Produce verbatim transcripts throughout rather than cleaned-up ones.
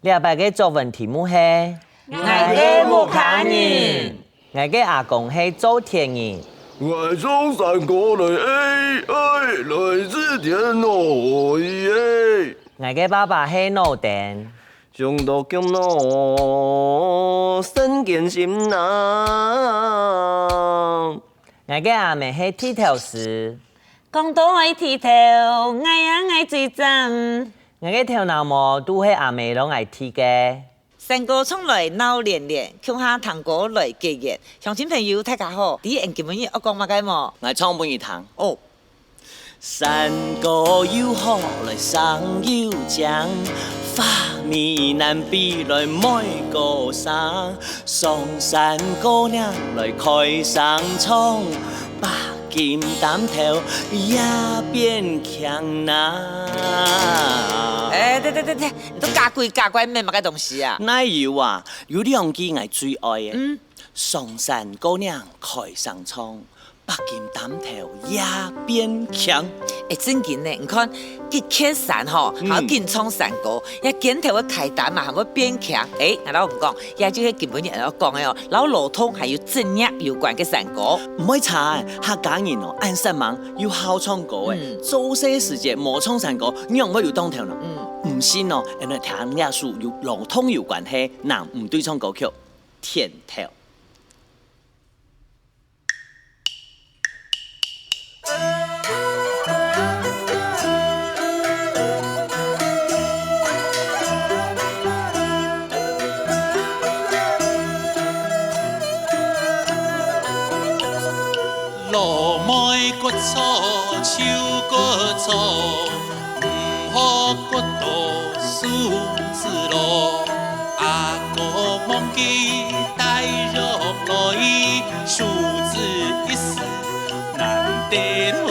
這擺个作文題目係：𠊎个屋下人。𠊎个阿公係做田人。𠊎唱山歌來，哎，哎，來自田內，哎。𠊎个爸爸係老丁。唱到腳腦神經心呐。𠊎个阿姆係剃頭師。講到愛剃頭，𠊎呀𠊎最讚。𠊎个頭那毛都係阿姆摎𠊎剃个。 山歌唱來鬧連連，共下聽歌來結緣。鄉親朋友，大家好，知𠊎今晡日愛講麼个無？𠊎唱分你聽。哦。山歌又好來聲又靚，花美男比來妹歌聲，上山姑娘來開聲唱，白金擔頭也變強啦。哎，對對對對， 你都假鬼假怪，乜麼个東西啊？哪有啊，有兩句𠊎最愛个。嗯。上山姑娘開聲唱，白金擔頭也變強。哎，正經呢，你看，一蹶山吼，嗯。還愛緊唱山歌，這肩頭个開擔嘛，還會變強。哎，𠊎摎你講，這就係今晡日愛講个哦，摎老童還有職業有關个山歌。毋會差，客家人哦，恁煞猛，又好唱歌个，嗯。做事時節無唱山歌，仰會有當頭呢？嗯。 毋信哦，𠊎來聽這首有老童有關係，男女對唱歌曲《田頭》。 老妹割草就割草，毋好割到手指咯。阿哥忘記帶藥來，手指一時難得咯。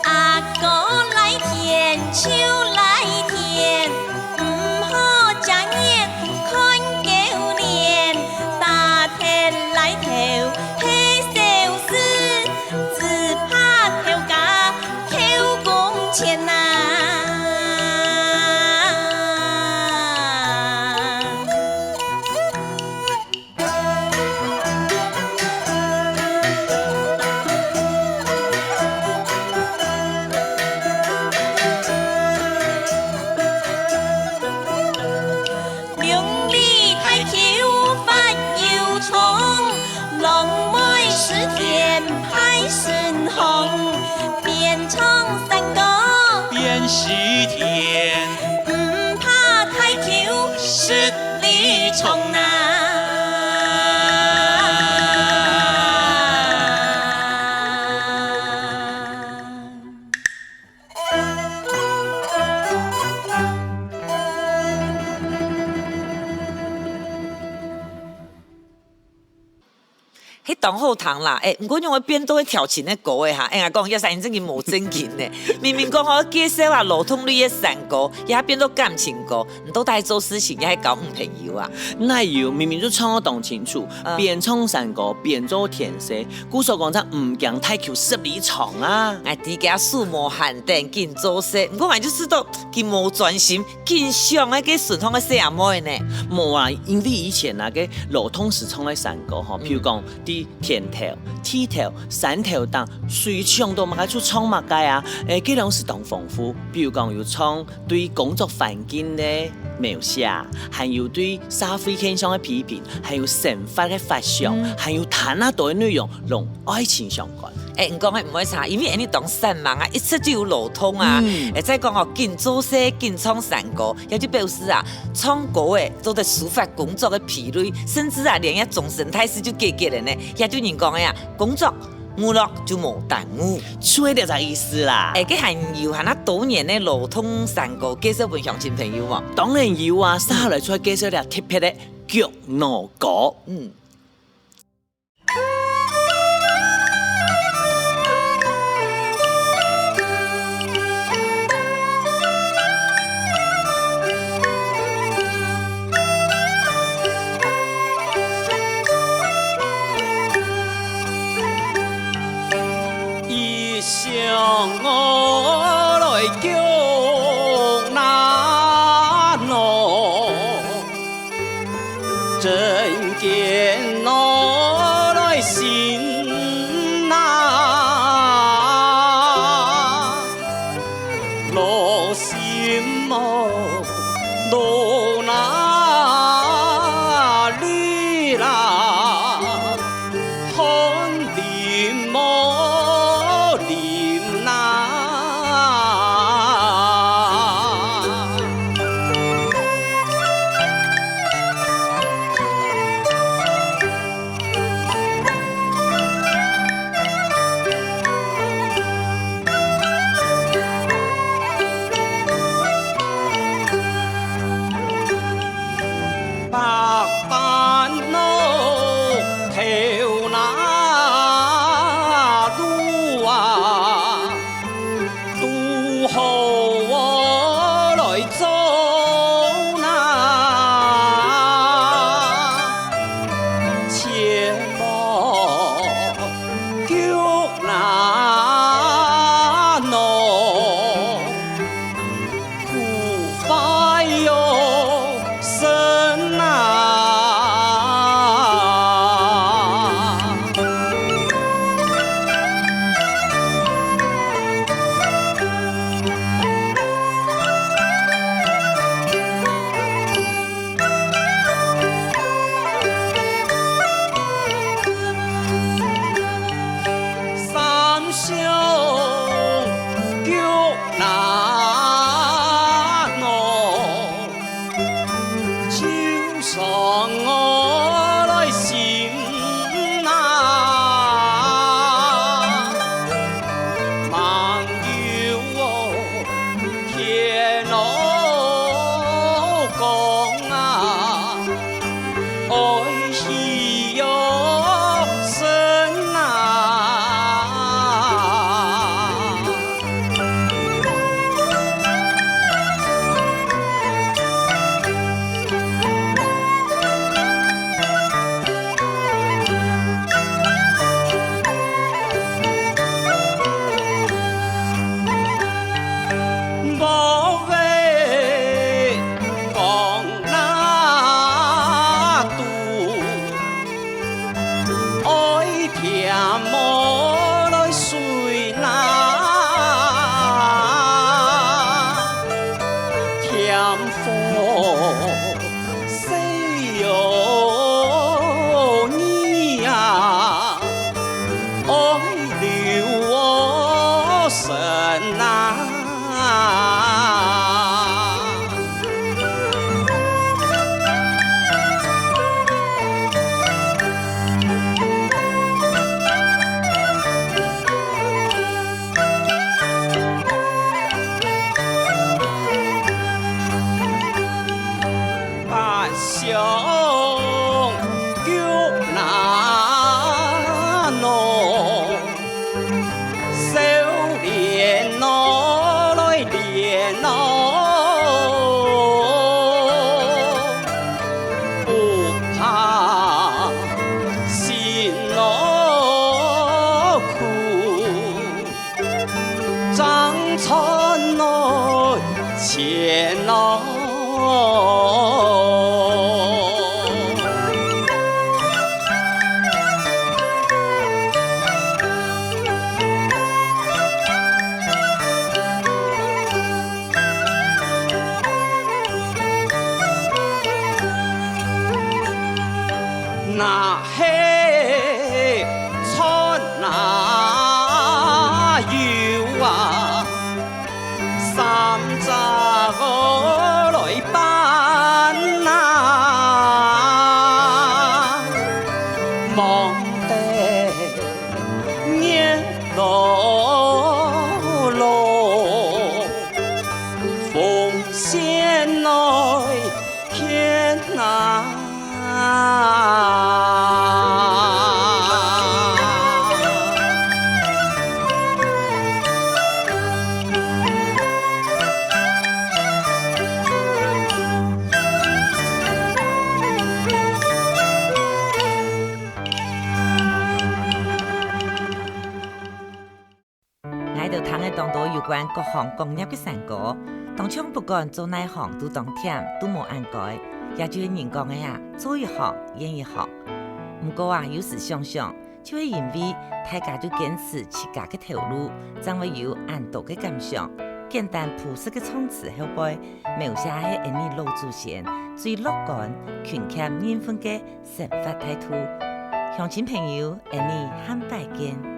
阿哥來田就來田，毋好遮眼看狗年，打田來頭係小事， 只怕頭家偷工錢吶。 兩里大橋闊又長，郎妹駛田排順行，邊唱山歌邊駛田，毋怕大橋十里長吶。 係當好聽啦，欸，毋過仰會變到係調情个歌仔哈？欸，𠊎講，這聲音真經無正經呢。明明講好介紹啊，勞動類个山歌，這下變到感情歌，你到底做事情也係交女朋友啊？哪有，明明就唱到當清楚，嗯。邊唱山歌邊做田事， 故所講正毋驚大橋十里長啊。𠊎知佢手無閒等緊做事，毋過𠊎就試著佢無專心，緊想該个順風个細阿妹呢。無啊，因為以前啊，該老同事唱个山歌吼，嗯。譬如講，在田頭、地頭、山頭頂，隨想到麼个就唱麼个啊。欸，該量係當豐富。比如講，有唱 對工作環境个描寫，還有對社會現象个批評，還有生活个發想，嗯。還有談啊到个內容，攏愛情相關。欸，你講个毋會差，因為𠊎等當煞猛啊，一直就有勞動啊。嗯。欸，再講哦，緊做事、緊唱山歌，也就表示啊，唱歌仔做得抒發工作个疲累，甚至啊，連這終身大事就解決了呢。也就人講个啊，工作 娛樂就無耽誤。就係這隻意思啦。欸，該還有還較多元个勞動山歌介紹分鄉親朋友無？當然有啊，接下來就愛介紹這特別个腳腦歌。嗯。牽我來尋啊，老心無到哪裡啦？ 看你無臨哪。百般路頭那路啊，堵好我來做哪，切莫逐哪喏。 苦快喲，身啊！三兄 腳那喏，就算我來尋哪，吂有天路講啊。 愛惜喲身啊。莫个講 那堵，愛恬無來睡哪，恬風細喲你啊，愛留我身哪。 八相逐那喏， 笑臉喏，來臉喏，不怕心喏苦，爭賺來錢喏。 若係賺若有啊，三隻我來辦啊，望得 月落落，風扇來牽啊。𠊎兜聽个當多有關各行各業个山歌，當像不管做哪行都當悿，都無恁該。也就係人講个啊，做一行，怨一行。毋過啊，有時想想，就係因為大家都堅持自家个頭路，正會有恁多个感想。簡單樸實个唱詞後背，描寫係𫣆俚老祖先最樂觀、勤儉認份个生活態度。鄉親朋友，𫣆俚下擺見。